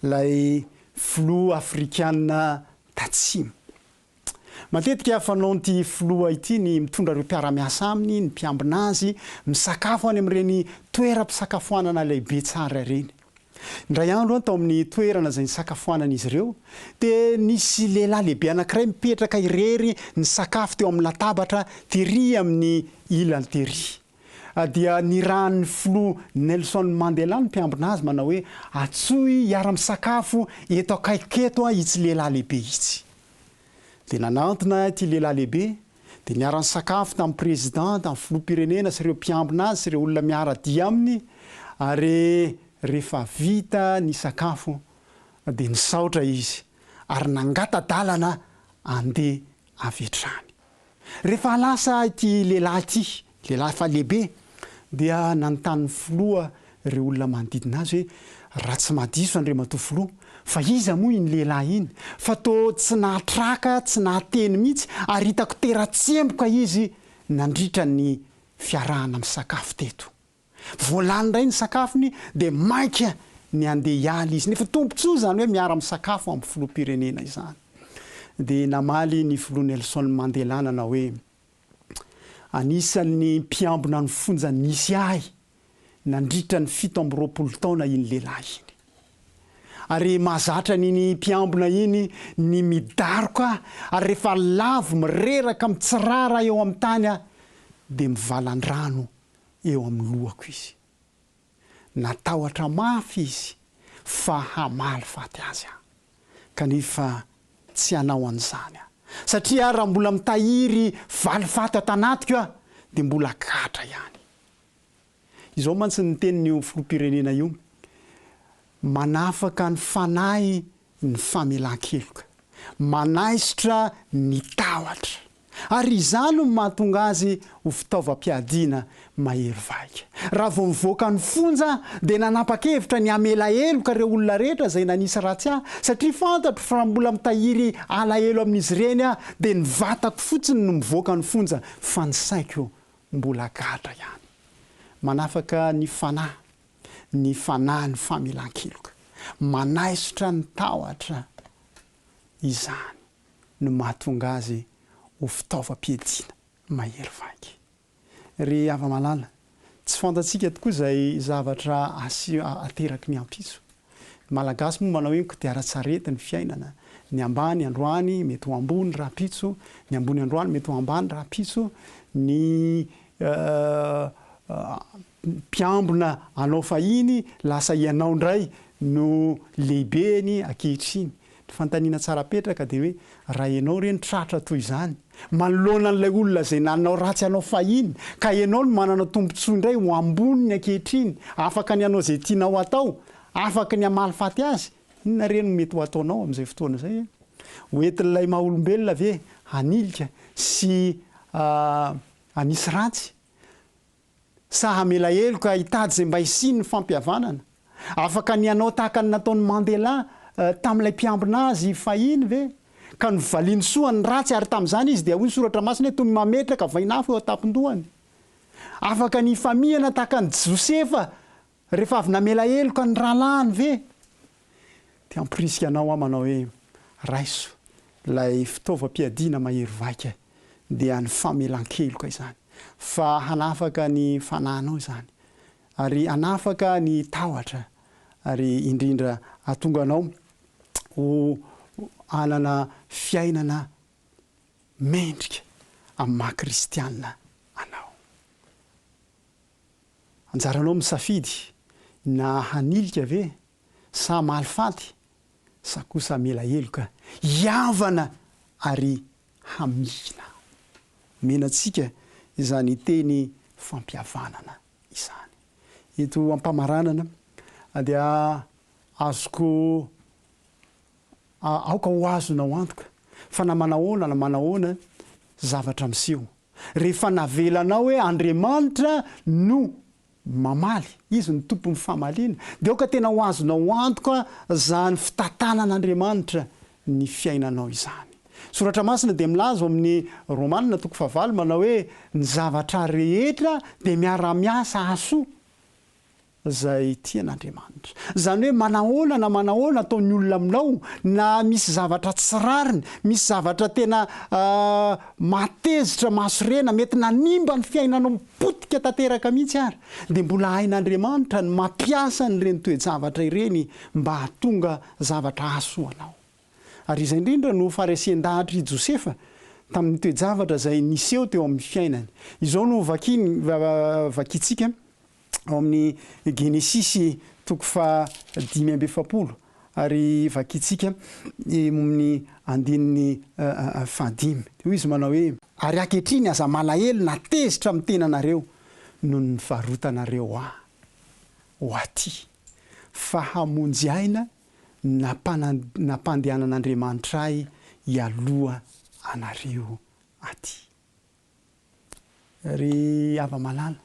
ilay filoha afrikana tatsimo. Matetika fanaon'ity filoha ity ny mitondra ireo mpiara-miasa aminy, ny mpiambina azy, misakafo any amin'ireny toeram-pisakafoanana lehibe tsara ireny. Indray andro tao amin'ny toerana izay nisakafoanan'izy ireo, dia nisy lehilahy lehibe anankiray mipetraka irery nisakafo teo amin'ny latabatra tery amin'ny ilany tery. Dia nirahan'ny filoha Nelson Mandela ny mpiambina azy manao hoe, Antsoy hiara-misakafo eto akaikiko eto itsy lehilahy lehibe itsy. Dia nanantona ity lehilahy lehibe, dia niara-nisakafo tamin'ny président, tamin'ny filoham-pirenena sy ireo mpiambina azy sy ireo olona miara-dia aminy, ary rehefa vita ny sakafo dia nisaotra izy ary nangata-dalana handeha avy hatrany. Rehefa lasa ity lehilahy ity, lehilahy efa lehibe, dia nanontany ny filoha ireo olona manodidina azy hoe, Raha tsy mahadiso Andriamatoa Filoha, fa iza moa iny lehilahy iny? Fa toa tsy nahatraka, tsy nahateny mihitsy, ary hitako tera-tsemboka izy nandritra ny fiarahana misakafo teto. Vao lany indray ny sakafony dia maika ny handeha hiala izy. Nefa tombontsoa izany hoe miara-misakafo amin'ny filoham-pirenena izany. Dia namaly ny filoha Nelson Mandela nanao hoe, Anisan'ny mpiambina ny fonja nisy ahy nandritra ny 27 taona iny lehilahy iny. Ary mahazatra an'iny mpiambina iny ny midaroka ahy, ary rehefa lavo mireraka mitsirara eo amin'ny tany aho dia mivalan-drano eo amin'ny lohako izy. Natahotra mafy izy fa hamaly faty azy aho. Kanefa tsy hanao an'izany aho. Satria raha mbola mitahiry valifaty ato anatiko aho, dia mbola gadra ihany. Izao mantsy ny tenin'io filoham-pirenena io, Manafaka ny fanahy ny famelan-keloka. Manaisotra ny tahotra. Ary izany no mahatonga azy ho fitaovam-piadiana mahery vaika. Raha vao nivoaka ny fonja aho, dia nanapa-kevitra ny hamela heloka ireo olona rehetra izay nanisy ratsy ahy, satria fantatro fa raha mbola mitahiry alahelo amin'izy ireny aho, dia ny vatako fotsiny no mivoaka ny fonja, fa ny saiko mbola gadra ihany. Manafaka ny fanahy ny fanahin'ny famelan-keloka. Manaisotra ny tahotra izany no mahatonga azy ho fitaovam-piadiana mahery vaika. Ry hava-malala, tsy fantatsika tokoa izay zavatra ateraky ny ampitso. Ny Malagasy moa manao hoe kodiaran-tsarety ny fiainana, ny ambany androany mety ho ambony rahampitso, ny ambony androany mety ho ambany rahampitso, ny mpiambina anao fahiny lasa ianao indray no lehibeny ankehitriny. Ny fanontaniana tsara apetraka dia hoe raha ianao re no tratra toy izany, manoloana an'ilay olona izay nanao ratsy anao fahiny, ka ianao no manana tombontsoa indray ho amboniny ankehitriny, afaka ny hanao izay tianao hatao, afaka ny hamaly faty azy, inona re no mety ho ataonao amin'izay fotoana izay e? Ho entin'ilay maha olombelona ve hanilika sy hanisy ratsy? Sa hamela heloka hitady izay mba hisian'ny fampihavanana? Afaka ny hanao tahaka ny nataon'i Mandela tamin'ilay mpiambina azy fahiny ve? Ka novaliany soa ny ratsy ary tamin'izany izy dia hoy ny soratra masina hoe toy ny mametraka vainafo eo an-tampon-dohany. Afaka ny hifamihana tahaka an'i Josefa Rehefa avy namela heloka ny rahalahiny ve? Te hamporisika anao aho manao hoe, raiso ilay fitaovam-piadiana mahery vaika, dia ny famelan-keloka izany, fa hanafaka ny fanahinao izany, ary hanafaka ny tahotra, ary indrindra hahatonga anao ho hanana fiainana mendrika amin'ny maha kristiana anao. Anjaranao misafidy na hanilika ve sa hamaly faty sa kosa hamela heloka, hihavana ary hamihina. Omena antsika izany teny fampihavanana izany. Eto am-pamaranana dia azoko aoka ho azonao antoka fa na manahoana na manahoana zavatra miseho Rehefa navelanao hoe Andriamanitra no mamaly, Izy no tompon'ny famaliana, dia aoka tena ho azonao antoka izany fitantanan'Andriamanitra ny fiainanao izany. Soratra Masina dia milaza ao amin'ny Romana toko fahavalo manao hoe ny zavatra rehetra dia miara-miasa hahasoa izay tian'Andriamanitra. Izany hoe manahoana na manahoana ataon'ny olona aminao, na misy zavatra tsy rariny, misy zavatra tena mahatezitra, mahasorena, mety nanimba ny fiainanao potika tanteraka mihitsy ary, dia mbola hain'Andriamanitra ny mampiasa an'ireny toe-javatra ireny mba hahatonga zavatra hahasoa anao. Ary izay indrindra no faharesen-dahatr'i Josefa tamin'ny toe-javatra izay niseho teo amin'ny fiainany. Izao no vakiny, vakintsika ao amin'ny Genesisy toko faha 45 ary vakintsika amin'ny andininy fahadimy. Dia hoy izy manao hoe. Ary ankehitriny aza malahelo na tezitra amin'ny tenanareo noho ny nivarotanareo ahy ho aty, fa hamonjy aina nampandehanan'Andriamanitra ahy hialoha anareo aty. Ry hava-malala,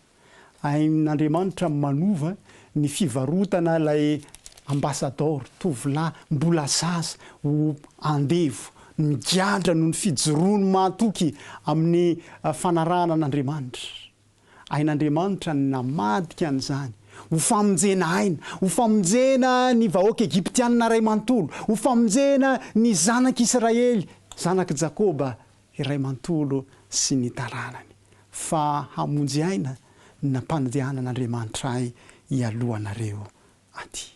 hain'Andriamanitra ny manova ny fivarotana ilay ambasadaoro, tovolahy mbola zaza, ho andevo, migadra noho ny fijoroany mahatoky amin'ny fanarahana an'Andriamanitra. Hain'Andriamanitra ny namadika an'izany ho famonjena aina, ho famonjena ny vahoaka egyptianina iray manontolo, ho famonjena ny zanak'Israely, zanak'i Jakoba iray manontolo sy ny taranany, fa hamonjy aina ny nampandehanan'Andriamanitra ahy hialoha anareo aty.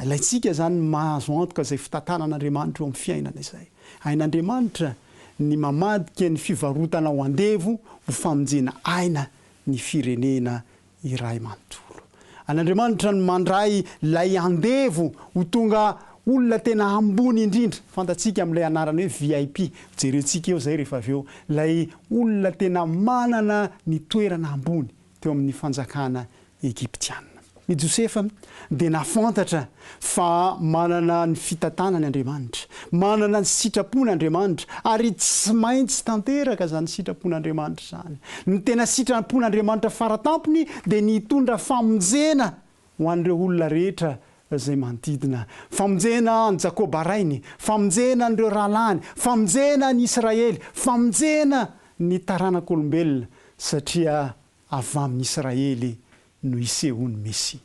Ilaintsika izany ny mahazo antoka izay fitantanan'Andriamanitra eo amin'ny fiainana izay. Hain'Andriamanitra ny mamadika ny fivarotana ho andevo ho famonjena aina ny firenena iray manontolo. An'Andriamanitra ny mandray ilay andevo ho tonga olona tena ambony indrindra, fantatsika amin'ilay anarana hoe VIP, jerentsika eo izay rehefa avy eo, ilay olona tena manana ny toerana ambony teo amin'ny fanjakana egyptiana. I Josefa dia nahafantatra fa manana ny fitantanany Andriamanitra, manana ny sitrapony Andriamanitra, ary tsy maintsy tanteraka izany sitrapon'Andriamanitra izany. Ny tena sitrapon'Andriamanitra faratampony dia ny hitondra famonjena ho an'ireo olona rehetra izay manodidina. Famonjena an'i Jakoba rainy, famonjena an'ireo rahalahiny, famonjena an'i Israely, famonjena ny taranak'olombelona, satria avy amin'i Israely no hisehoan'ny Mesia.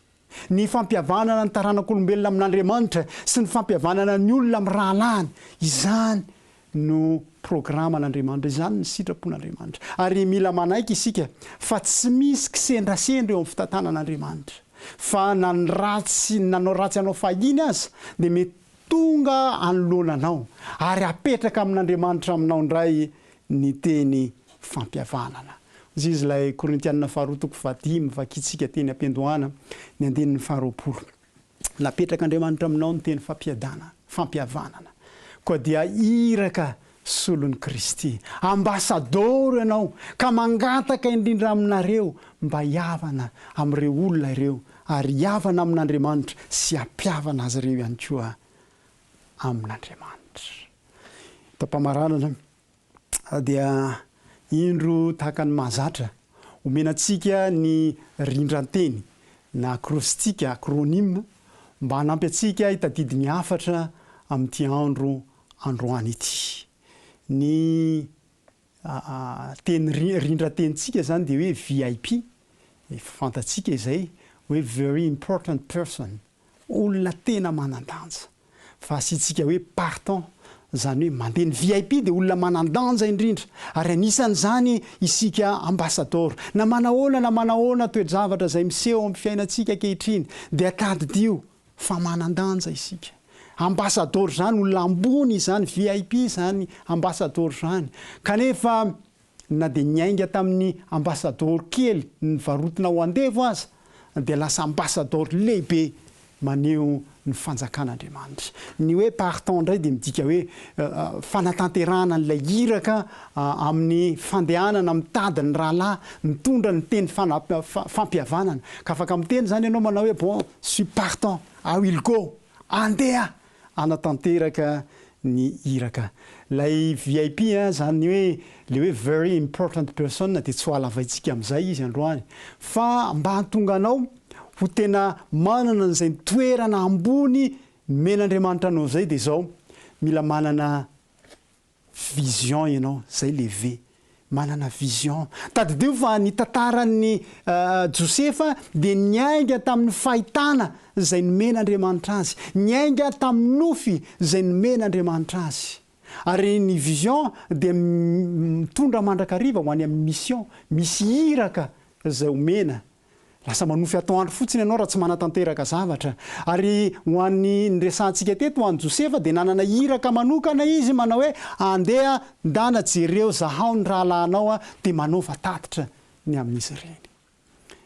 Ny fampihavanana ny taranak'olombelona amin'Andriamanitra sy ny fampihavanana ny olona amin'ny rahalahiny, izany no programan'Andriamanitra, izany ny sitrapon'Andriamanitra. Ary mila manaiky isika fa tsy misy kisendrasendra eo amin'ny fitantanan'Andriamanitra, fa na ny ratsy nanao ratsy anao fahiny aza dia mety tonga anoloana anao ary apetraka amin'Andriamanitra aminao indray ny teny fampihavanana. Hoy izy ilay Korintianina faharoa toko fahadimy vakintsika teny am-piandohana ny andininy faharoapolo. Napetrak'Andriamanitra aminao ny teny fampiadana, fampihavanana. Koa dia iraka solon'i Kristy, ambasadaoro ianao ka mangataka indrindra aminareo mba hihavana amin'ireo olona ireo ary hihavana amin'Andriamanitra sy hampihavana azy ireo ihany koa amin'Andriamanitra. Eto am-pamaranana dia indro tahaka ny mahazatra, omena antsika ny rindran-teny na acrostique, acronyme, mba hanampy antsika hitadidy ny hafatra amin'ity andro androany ity. Ny teny rindran-tenintsika izany dia hoe VIP, efa fantatsika izay, hoe very important person, Olona tena manan-danja. Fa asiantsika hoe partant, izany hoe mandeha. Ny VIP dia olona manan-danja indrindra, ary anisan'izany isika ambasadaoro. Na manahoana na manahoana toe-javatra izay miseho amin'ny fiainantsika ankehitriny, dia tadidio fa manan-danja isika. Ambasadaoro izany, olona ambony izany, VIP izany ambasadaoro izany. Kanefa na dia niainga tamin'ny ambasadaoro kely nivarotina ho andevo aza, dia lasa ambasadaoro lehibe maneho ny fanjakan'Andriamanitra. Ny hoe partant indray dia midika hoe fanatanterahana an'ilay iraka amin'ny fandehanana mitady ny rahalahy, mitondra ny teny fampihavanana. Ka afaka miteny izany ianao manao hoe bon, suis partant, I will go, andeha hanatanteraka ny iraka. Ilay VIP an, izany hoe ilay hoe very important person dia tsy ho halavaintsika amin'izay izy androany. Fa mba hahatonga anao ho tena manana an'izay toerana ambony nomen'Andriamanitra anao izay dia izao, mila manana Vision ianao, zay le V. Manana vision. Tadidio fa ny tantaran'i Josefa dia niainga tamin'ny fahitana izay nomen'Andriamanitra azy. Niainga tamin'ny nofy izay nomen'Andriamanitra azy. Ary ny vision dia mitondra mandrakariva ho any amin'ny mission. Misy iraka izay omena Lasa manofy atoandro fotsiny ianao raha tsy manatanteraka zavatra. Ary ho an'ny niresahantsika teto, ho an'i Josefa dia nanana iraka manokana izy manao hoe, Andeha, ndana jereo, zahao ny rahalahinao dia manaova tatitra ny amin'izy ireny.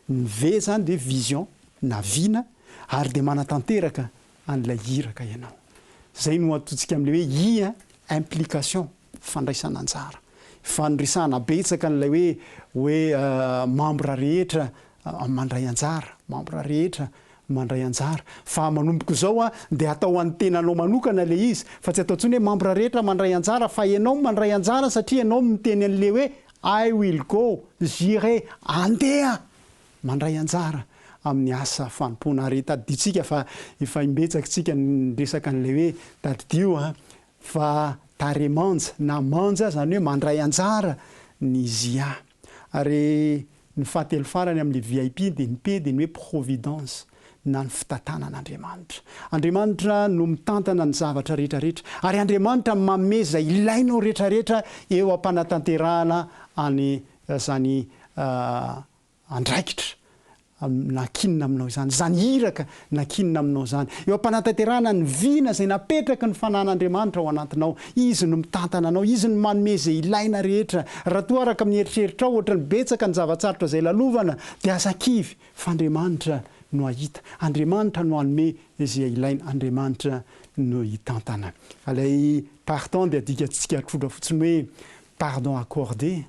Ny V izany dia vision na vina ary dia manatanteraka an'ilay iraka ianao. Izay no ataontsika amin'ilay hoe I, implication. fandraisana anjara. Efa niresahana betsaka an'ilay hoe hoe membre rehetra mandray anjara, membre rehetra mandray anjara. Fa manomboka izao dia atao an'ny tenanao manokana ilay izy fa tsy atao intsony hoe membre rehetra mandray anjara fa ianao no mandray anjara satria ianao no miteny an'ilay hoe I will go, j'irai, andeha mandray anjara amin'ny asa fanompoana. Ary tadidintsika fa efa imbetsaka isika niresaka an'ilay hoe tadidio an, fa tare manja na manja izany hoe mandray anjara ny zia. Ary ny fahatelo farany amin'ilay VIP dia ny P dia ny hoe providence na ny fitantanan'Andriamanitra. Andriamanitra no mitantana ny zavatra rehetra rehetra ary Andriamanitra manome izay ilainao rehetra rehetra eo am-panatanterahana an'izany andraikitra nankinina aminao izany, izany iraka nankinina aminao izany. Eo am-panatanterahana ny vina izay napetraky ny fanan'Andriamanitra ao anatinao. Izy no mitantana anao, Izy no manome izay ilaina rehetra. Raha toa araka ny eritreritrao ohatran'ny betsaka ny zava-tsarotra izay lalovana, dia aza kivy, fa Andriamanitra no hahita, Andriamanitra no hanome izay ilaina, Andriamanitra no hitantana. Ilay pardon dia adikatsika tsotra fotsiny hoe pardon accordé,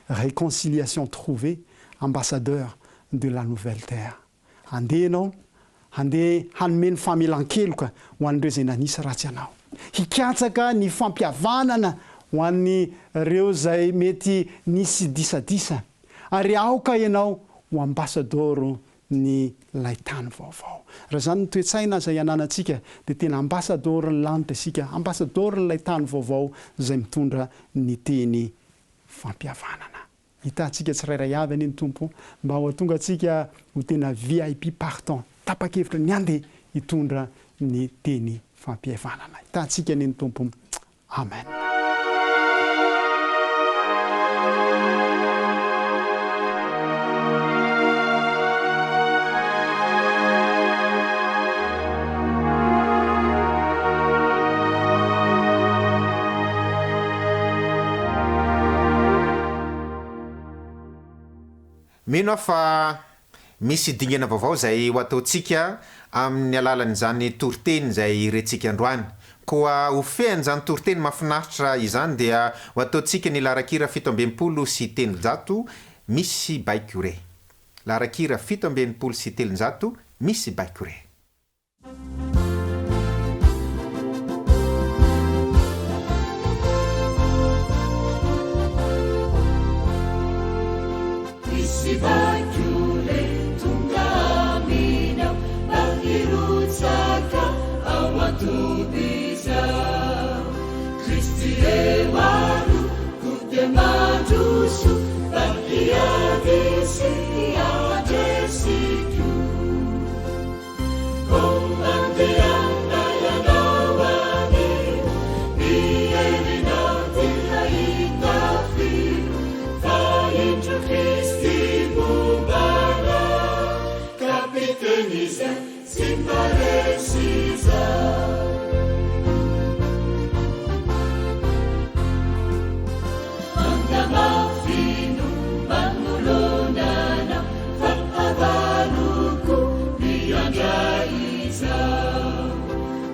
réconciliation trouvée, ambassadeur de la nouvelle terre. Handeha ianao, handeha hanome ny famelan-keloka ho an'ireo izay nanisy ratsy anao. Hikatsaka ny fampihavanana ho an'ireo izay mety nisy disadisa. Ary aoka ianao ho ambasadaoro ny lay tany vaovao. Raha izany ny toe-tsaina izay ananantsika dia tena ambasadaoron'ny lanitra isika, ambasadaoron'ilay tany vaovao izay mitondra ny teny fampihavanana. Hitahantsika tsirairay avy anie ny Tompo mba ho tonga antsika ho tena VIP partant, tapa-kevitra ny handeha hitondra ny teny fampihavanana. Hitahantsika anie ny Tompo. Amen. Mino aho fa misy dingana vaovao izay ho ataontsika amin'ny alalan'izany toriteny izay rentsika androany. Koa ho fehan'izany toriteny mahafinaritra izany dia ho ataontsika ny laharan-kira 367 Misy baiko re. Laharan-kira 367 Misy baiko re. Misy baiko re tonga aminy aho mba hirotsaka ao an-toby izaho. Kristy eo aroko dia mandroso mba hiady sy hiandresiko. Fahavaloko miandra izao.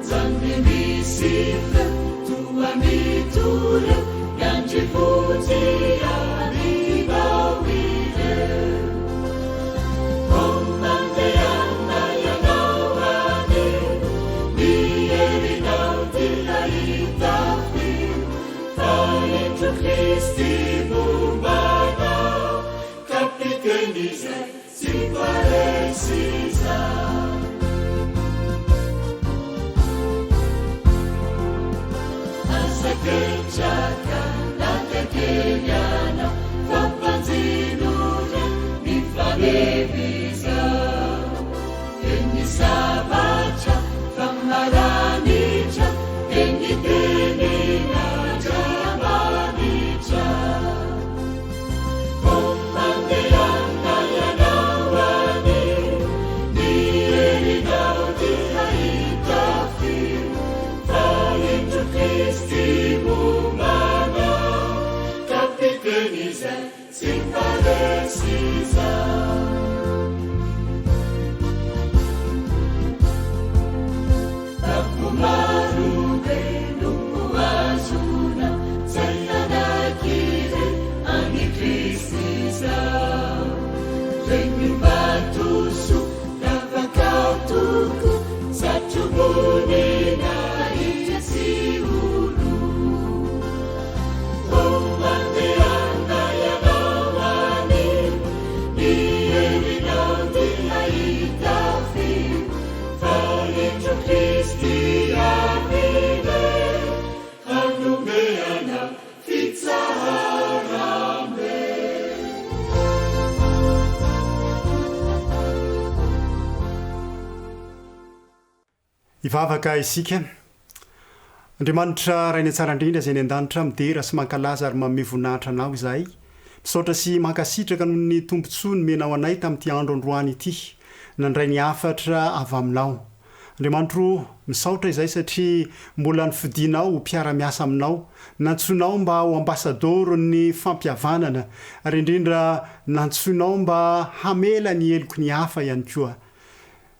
Janony misy feo toa mitoreo, miandry vonjy aminao ireo. O mandehana ianao anio, ny herinao dia hita fio, fa indro Kristy momba anao. Kapiteny izay tsy mparesy izany. Aza ketraka na dia kely ianao fa banjino re ny faneva izao. Dia ny sabatra fa maranitra dia ny tenin'Andriamanitra. An'i Kristy izao. Regno vatosoa, ravaka toko, satroboninahitra sy olo. Ô mandehana ianao. Hivavaka isika. Andriamanitra Rainay tsara indrindra izay any an-danitra, midera sy mankalaza ary manome voninahitra Anao izahay. Misaotra sy mankasitraka noho ny tombontsoa nomenao anay tamin'ity andro androany ity, nandray ny hafatra avy Aminao. Andriamanitro o, misaotra izahay satria mbola nofidinao ho mpiara-miasa Aminao, nantsoinao mba ho ambasadaoron'ny fampihavanana, ary indrindra nantsoinao mba hamela ny heloky ny hafa ihany koa.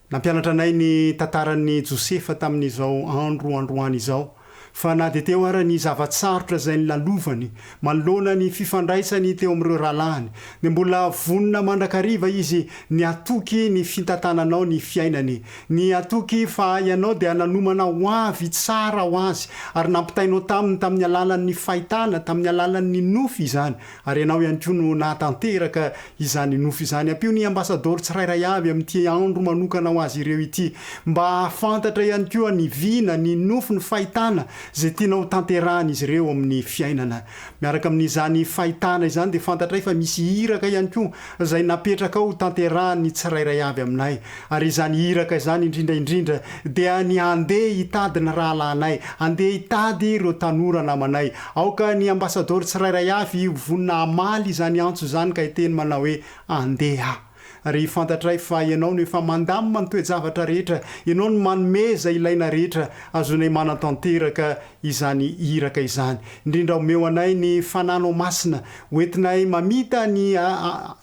Nampianatra anay ny tantaran'i Josefa tamin'izao andro androany izao, fa na dia teo ara ny zava-tsarotra izay nolalovany manoloana ny fifandraisany teo amin'ireo rahalahiny, dia mbola vonona mandrakariva izy ny hatoky ny fintantananao ny fiainany, ny hatoky fa ianao dia nanomana hoavy tsara ho azy ary nampitainao taminy tamin'ny alalan'ny fahitana, tamin'ny alalan'ny nofy izany. Ary ianao ihany koa no nahatanteraka izany nofy izany. Ampio ny ambasadaoro tsirairay avy amin'ity andro manokana ho azy ireo ity, mba hahafantatra ihany koa ny vina, ny nofy, ny fahitana izay tianao hotanterahan'izy ireo amin'ny fiainana. Miaraka amin'izany fahitana izany dia fantatray fa misy iraka ihany koa izay napetrakao hotanterahan'ny tsirairay avy aminay. Ary izany iraka izany indrindra indrindra dia ny handeha hitady ny rahalahinay, handeha hitady ireo tanora namanay. Aoka ny ambasadaoro tsirairay avy ho vonona hamaly izany antso izany ka hiteny manao hoe, Andeha. Ary fantatray fa Ianao no efa mandamina ny toe-javatra rehetra, Ianao no manome izay ilaina rehetra azonay manatanteraka izany iraka izany. Indrindra omeo anay ny Fananao Masina ho entinay mamita ny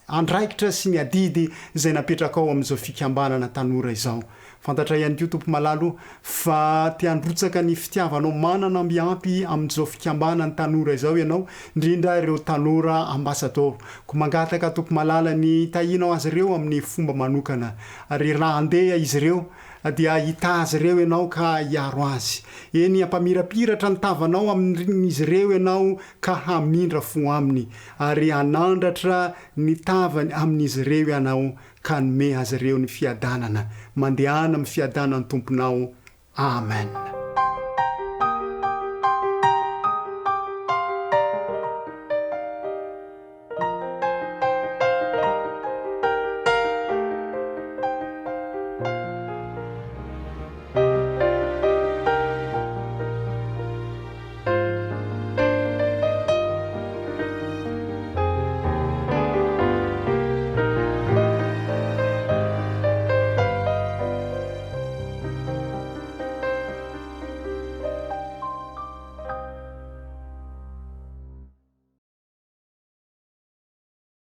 andraikitra sy ny adidy izay napetrakao amin'izao fikambanana tanora izao. Fantatray ihany koa Tompo malala o, fa te handrotsaka ny fitiavanao manana amby ampy amin'izao fikambanan'ny tanora izao Ianao, indrindra ireo tanora ambasadaoro. Koa mangataka Tompo malala ny hitahianao azy ireo amin'ny fomba manokana. Ary raha handeha izy ireo, dia hitaha azy ireo Ianao ka hiaro azy. Eny, hampamirapiratra ny tavanao amin'izy ireo Ianao ka hamindra fo aminy, ary hanandratra ny tavany amin'izy ireo Ianao ka hanome azy ireo ny fiadanana. Mandehana amin'ny fiadanan'ny Tomponao. Amen.